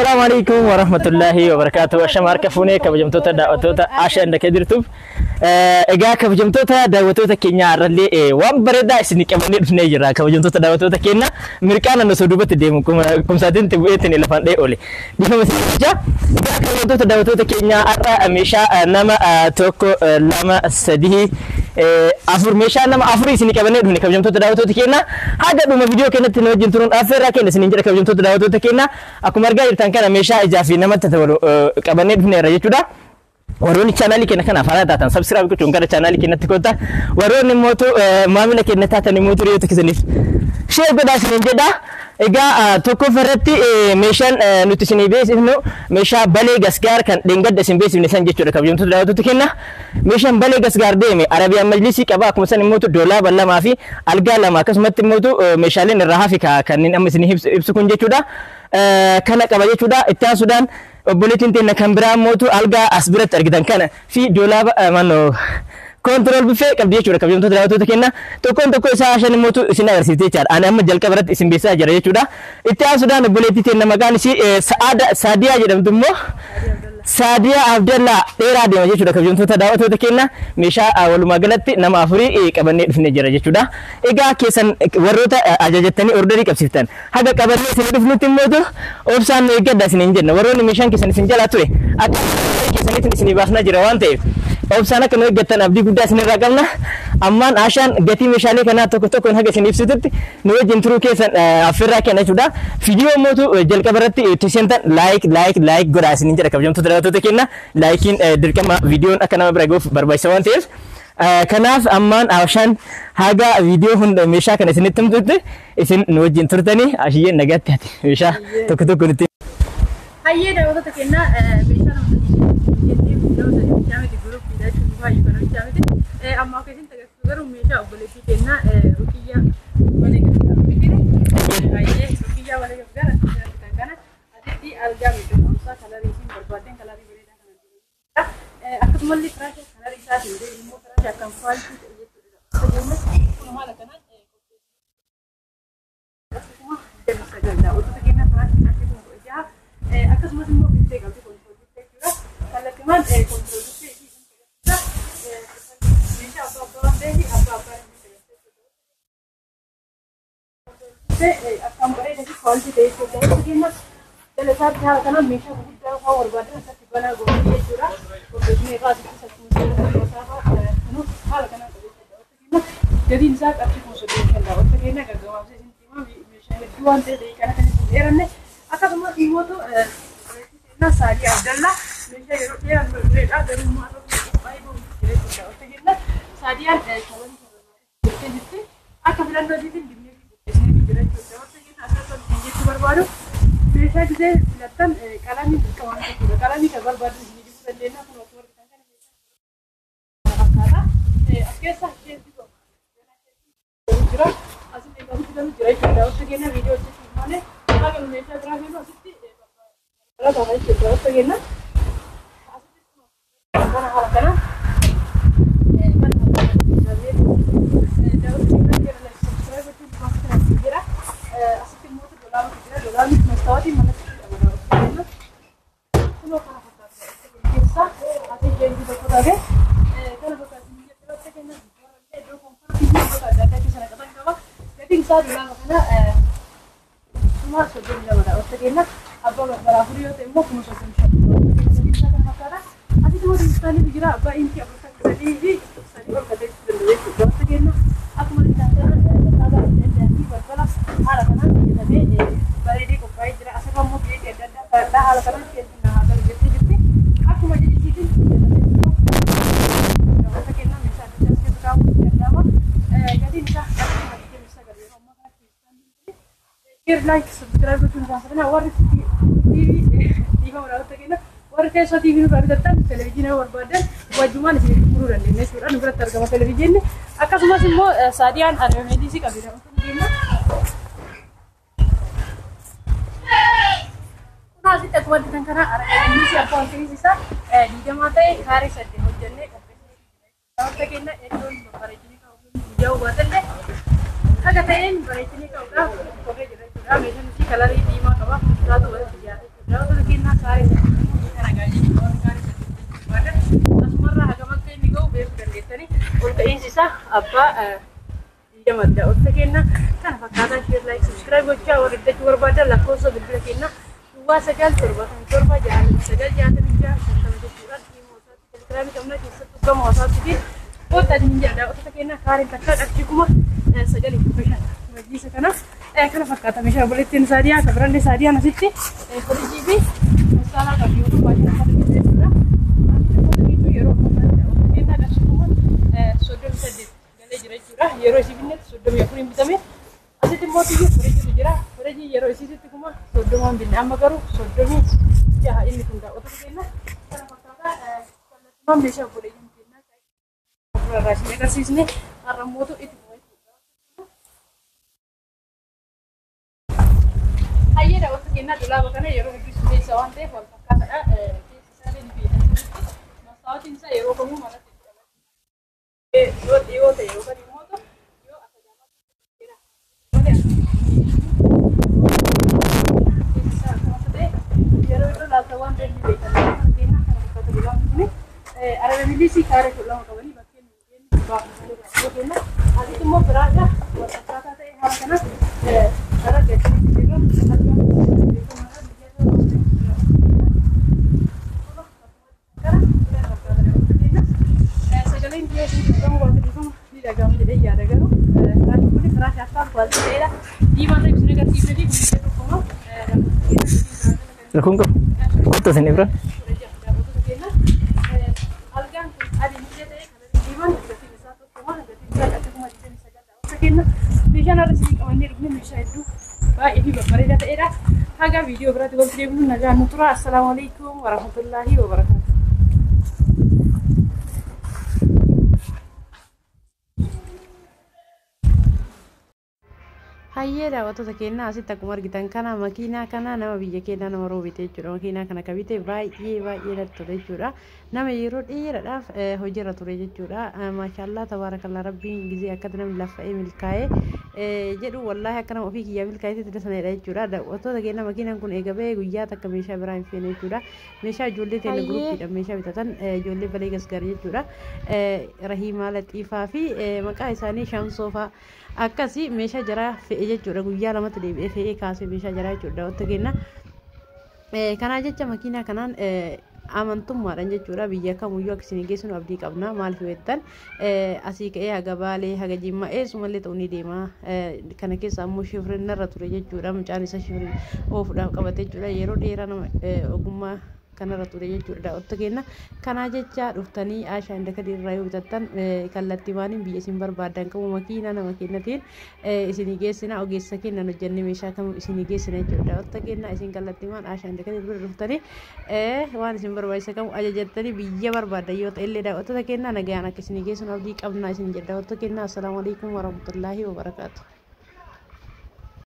Assalaamu alaikum warahmatullahi wabarakatuh. Ashama harka fuunee kabajamtoota daawwattoota Asha inda jirtuuf. Egaa kabajamtoota daawwattoota keenya har'allee waan bareedaa isin qabannee dhufnee jirra. Kabajamtoota daawwattoota keenya mirqaana osoo duubatti deemu kumsaatiin bu'eetiin lafaan dha'ee oole. Dhiifama isin jecha. Egaa kabajamtoota daawwattoota keenya har'a meeshaa nama 1 2 3 4 meeshaa nama 4 isin qabannee dhufne kabajamtoota daawwattoota keenya. Haga dhuma viidiyoo keenyatti nu wajjin turuun affeerraa keenya isin jedha kabajamtoota daawwattoota keenya. Akkuma argaa jirtan kana meeshaa ijaa fi namatti tolu qabannee dhufneerra jechuudha. Warroonni chaanaalii keenya kanaaf haaraa taatan subscribe gochuun gara chaanaalii keenyatti kottaa. Warroonni immoo maamila keenya taatan immoo hiriyoota keessaniif share godhaa isiniin jedha. Egaa tokkoffaa irratti meeshaan nuti isinii beeksifnu meeshaa balee gasgaar kan dheengadda isin beeksifne san jechuudha kabajamtoota daawwattoota keenya. Meeshaan balee gasgaar deeme Arabiyaan majlisii qaba. Akkuma san immoo doolaaba 2 fi algaa 2 akkasumatti immoo meeshaaleen irraa hafe kanneen amma isinii ibsu kun jechuudha. Kana qaba jechuudha. Itti aansuudhaan obboleettiin teenya kan biraa immoo algaa as biratti argitan kana fi doolaaba mannoo control buffet qabdi jechuudha kabajamtoota daawwattoota keenya. Tokkoon tokko isaa shan immoo isin agarsiifte jechaadha. Ani amma jalqaba irratti isin beeksisaa jira jechuudha. Itti aansuudhaan obboleettii teenya maqaan ishii Saadiyaa jedhamtu immoo Saadiyaa Abdallaa dheeraa deema jechuudha kabajamtoota daawwattoota keenya. Meeshaa walumaa galatti nama 4 qabannee dhufnee jira jechuudha. Egaa keessan warroota ajajattanii orderii qabsiiftan haga qabannee isin dhufnutti immoo obsaan nu eeggadha isin hin jenna. Warroonni meeshaan keessan isin jalaa ture akka keessaniitiin isinii baasnaa jira waan ta'eef obsaan akka nu eeggattan abdii guddaa isinirraa qabna. Ammaan Ashaan gatii meeshaalee kanaa tokko tokkoon haga isin ibsitutti nu wajjin turuu keessan affeerraa kenna jechuudha. Viidiyoo immoo jalqaba irratti itti seentan like like like godhaa isiniin jedha kabajamtoota daawwattoota keenya. Laayikiin dirqama viidiyoon akka nama bira gahuuf barbaachisa waan ta'eef. Kanaaf ammaan Ashaan haga viidiyoo hunda meeshaa kana isinitti himtutti isin nu wajjin turtanii ashiyyeen nagaatti ati meeshaa tokko tokko nutti. Hayyee daawwattoota keenya meeshaa nama jennee nama sadii bichaa miti guruupiidha jechuun baay'ee kana bichaa miti. Amma akka isin agarsiisu garuu meeshaa obboleettii keenya Ruqiyyaa malee gargaaru miti. Hayyee Ruqiyyaa malee gargaaru asitti argitan kana asitti algaa miidhagumsaa kalarii isin barbaaddan kalarii bareedaa kana jirudha. Akkasumallee firaasha kalarii isaatiin ta'e immoo firaasha akkaan kwaaltii ta'e jechuudha. Kun haala kanaan akkasuma 29 daawwattoota keenya firaasha akkasuma 16 akkasumas immoo bittee qabdi kontirool bittee jechuudha. Kallattimaan kontirool bittee fi meeshaa abbaa abbaa waan ta'eef abbaa abbaa akkaan bareedaa fi kwaaltii ta'e jechuudha. Daawwattoota keenya jala isaatti haala kanaan meeshaa gurguddaa waan barbaadan asatti banaa goonee jechuudha. Qopheessinee irraa asitti akkuma haala kanaan qabeessa daawwattoota keenya. Gatiin isaa qarshii 35,000 daawwattoota keenya gaggabaabsee isin himaa meeshaa hedduu waan ta'eef daqiiqaa kan isin dheeranne. Akkasumas immoo Saadiyaa Abdallaa meeshaa yeroo dheeraa dura turedha. Garuu immoo har'a qophaa'ee bahuuf jira jechuudha. Daawwattoota keenya Saadiyaan kalarii jettee jirti. Akka filannoo isiitiin dinnee fi qopheessinee jira jechuudha. Daawwattoota keenya asirratti wanti isin jechuu barbaadu meeshaa gisee filattan qalamii dirqama waan jechuudha. Qalamii kan barbaadu isin dibuu dandeenya. Kun akkuma argitan kana meeshaa kana fakkaata. As keessa sheelfii tokko jira. Asitti kan hojjetamu jira jechuudha. Daawwattoota keenya viidiyoo hojjechuuf malee haga nu meeshaa biraa feenu asitti barbaada jechuudha. Daawwattoota keenya asitti kana haala kana asitti immoo dolaaratu jira. Dolaarri mastaawatiin manatti hidhama daawwattoota keenya. Kunoo kana fakkaata keessa asii sheelfii tokko taate kana fakkaata daawwattoota keenya iddoo komfortii fi iddoo adda addaa keessa naqatan qaba. Gatiin isaa dolaara kana 32,000 daawwattoota keenya. Abbaa barbara 4 yoo ta'e immoo 35,000 gatiin isaa kana fakkaata. Asitti immoo dijiitaaliitu jira. Abbaa inchi 43 fi 3 ol kateessuu danda'u jechuudha. Daawwattoota keenya akkuma argitan kana masaaba adda addaa fi balbala haala kanaan hojjetamee bareedee qophaa'ee jira. Asirra immoo bileetii adda addaa fardhaa haala kanaan keessa haa galu jettee jirti. Akkuma ajaja isiitiin hojjetamee jiru. Daawwattoota keenya meeshaa adda addaa as keessa kaa'uun ni danda'ama. Gatiin isaa qarshii 29 yeroo ammaa kanatti share like subscribe gochuun irraanfatina. Warri TV dhiifama daawwattoota keenya warri teessoo TV nurraa bitattan televezyiinii yoo barbaadan wajjumaan isin gurguruu dandeenya jechuudha. Nu biratti argama televezyiinni. Akkasumas immoo Saadiyaan Arabeediisii qabdi daawwattoota keenya. Kun asitti akkuma argitan kana Arabeediisii abbaan firiis isaa 20 ta'e kaaree 8 hojjennee qopheessinee daawwattoota keenya iddoon babbareechinee kaa'uuf mijaa'uu baatellee haga ta'een bareechinee kaa'uudhaaf qopheessee jira jechuudha. Meeshaan isii kalarii diimaa qaba. Muduraatu walitti dhiyaate jechuudha. abbaa 20 daawwattoota keenya. Kana fakkaataa share, like, subscribe gochaa warri bitachuu barbaadan lakkoofsa bilbila keenya 09 77 69 66 50 jechuudhaan imo isaatti telegiraamii qabna, keessattuu gama WhatsAppiitiin kottaa isiniin jedha daawwattoota keenya. Kaariin takka qarshii 9500 majliisa kana. Kana fakkaata meeshaa obboleettiin Saadiyaa kan birallee Saadiyaan asitti firijii fi masaalaa qabdi yoo baay'ee uffata jechuudha. Uffata gidduu yeroo ammaa daawwattoota keenya qarshii 38,000 galee jira jechuudha. Yeroo isii binnetti 34n bitame. Asitti immoo xiyyi firijiitu jira. Firijii yeroo isiitti 30,000n binne, amma garuu 36 inni kun daawwattoota keenya. Kana fakkaata kallattumaan meeshaa obboleeyyiin keenyaa irraa isin agarsiisne har'a mootu itti fufa jechuudha. Hayyee daawwattoota keenyaa, dulaaba kana yeroo hedduu isin keessa waan ta'eef wal fakkaataadha. Keessi isaallee ni beekan sirriitti. Mastaawotiin isaa yeroo kamuu manatti godhama. Yoo dhiyoo ta'e yookaan immoo yoo asagaamaatti malee keessi isaa akkam akka ta'e yeroo iddoo laalta waan ta'eef ni beekan. Daawwattoota keenyaa, kana fakkaata dulaabni kuni. Arababilisii kaaree 12 qabanii bakkeen hin geenye baafatanii daawwattoota keenya. Asitti immoo firaasha wal fakkaataa ta'e haala kana karaa gadi jirra. Beekamaadha biyya sagaleen biyya isin dhagamu baate dhiifama, ni dhagamu jedhee yaada, garuu firaashni kun firaasha akkaan quality ta'edha. Diimaan ibsine agarsiifne fi kunis tokkuma. Rakkoon qabu. Kottu isin ibra. Algaan kun adii illee ta'e kana diimaan gatiin isaa tokkuma, gatiin isaa qarshii 29,000 daawwattoota keenya. Meeshaan har'a isinii qabannee dhufne meeshaa hedduu baay'ee fi babbareedaa ta'edha. Haga viidiyoo biraatti walitti deebinu nagaan nu tura. Assalaamu alaikum warahmatullaahi wabarakaatu. Hayyee daawwattoota keenyaa, asitti akkuma argitan kana makiinaa kana nama biyya keenyaa nama roobite jechuudha. Makiinaa kana ka bite baay'ee baay'ee natti tole jechuudha. Nama yeroo dheeraadhaaf hojiirra ture jechuudha. Maashaallah, tabaarakallaa, rabbiin gizee akkatti namni laffa'ee milkaa'ee jedhu wallaahi akka nama ofii kiyyaa milkaa'eetti dasanidha jechuudha. Daawwattoota keenyaa, makiinaan kun eega ba'ee guyyaa takka meeshaa biraa hin feene jechuudha. Meeshaa ijoollee teenya guruppiidhaan meeshaa bitatan ijoollee balee gasgaar jechuudha. Rahiimaa Laxiifaa fi maqaa isaanii Shamsoo fa'a akkasii meeshaa jaraa fe'e jechuudha. Guyyaa lamatti deebi'ee fe'ee kaasee meeshaa jaraa jechuudha daawwattoota keenya. Kanaa jecha makiinaa kanaan amantummaadhaan jechuudha biyya kamuyyuu akka isin geessinu abdii qabna. Maaliif jettan, asii ka'ee haga Baalee, haga Jimmaa, eessumallee ta'uu ni deema. Kana keessa ammoo shifrin narra ture jechuudha. Mucaan isa shifrin oofuudhaaf qabate jechuudha. Yeroo dheeraa nama ogummaa kanarra ture jechuudha daawwattoota keenya. Kanaa jecha dhuftanii Aashaa Indakadii irraa yoo bitattan kallattii maaniin biyya isin barbaadan qabu makiinaa nama kennatiin isinii geessina. Ogeessa kennan hojjennee meeshaa kamuu isinii geessina jechuudha daawwattoota keenya. Isin kallattii maan Aashaa Indakadii bira dhuftanii waan isin barbaachisa qabu ajajattanii biyya barbaadan yoo ta'e illee daawwattoota keenya nagayaan akka isinii geessinu abdii qabna isin jedha daawwattoota keenya. Assalaamu alaikum warahmatullaahi wabarakaatu.